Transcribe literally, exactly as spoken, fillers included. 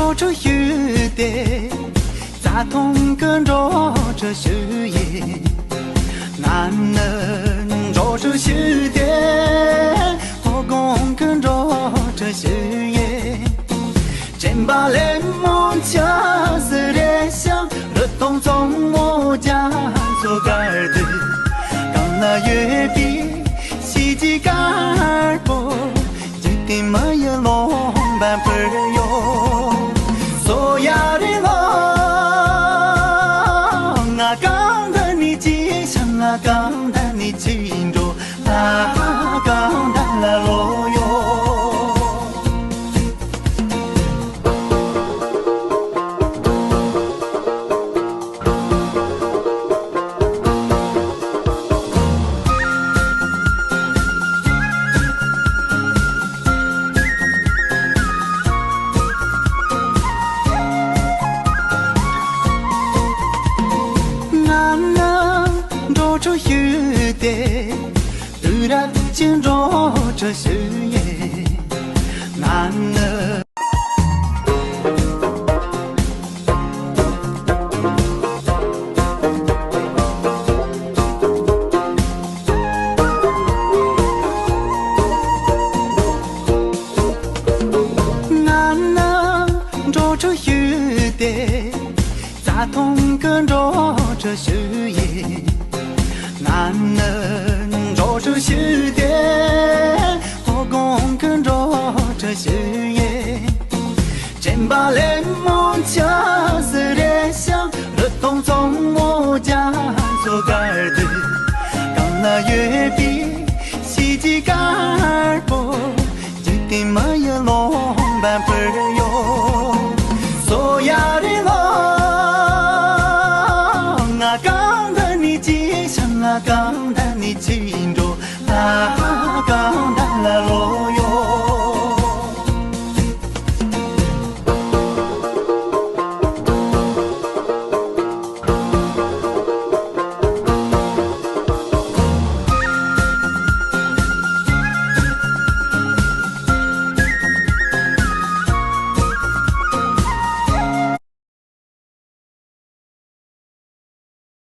འགྲོ་ཁྲུ་ཞུས་ཏེ། རྩྭ་ཐང་གི་འགྲོ་ཁྲུ་ཞུ་ཡེ། ང་ནི་འགྲོ་ཁྲུ་ཞུས་ཏེ། ཧོ་གོང་གི་འགྲོ་ཁྲུ་ཞུ་ཡེ། དྲན་པ་ལེ་མོ་ཆ་ཟི་རེ་ཤང་རི་དྭགས་གཙང་མོ་རྒྱ་མཚོ་དཀར་དུ། གང་ན་ཡོད་པའི་གཤིས་ཀྱི་དཀར་པོ། འཇིག་རྟེན་མ་ཡི་ལོང་བན་ཕུར་ཡོ། སོ་ཡ་རེ་ལོ། ང་གང་ད་ནི་ཅི་ཤང་ང་གང་ད་ནི་ཅི་འགྲོ། ལ་གང་ད་ལ་ལོ་ཡོ། ང་ནི་འགྲོ་ཁྲུ་ཞུས་ཏེ། དུས་རབས་ཀྱི་འགྲོ་ཁྲུ་ཞུ་ཡེ། ང་ནི། ང་ནི་འགྲོ་ཁྲུ་ཞུས་ཏེ། རྩྭ་ཐང་གི་འགྲོ་ཁྲུ་ཞུ་ཡེ། ང་ནི་འགྲོ་ཁྲུ་ཞུས་ཏེ། ཧོ་གོང་གི་འགྲོ་ཁྲུ་ཞུ་ཡེ། དྲན་པ་ལེ་མོ་ཆ་ཟི་རེ་ཤང་རི་དྭགས་གཙང་མོ་རྒྱ་མཚོ་དཀར་དུ། གང་ན་ཡོད་པའི་གཤིས་ཀྱི་དཀར་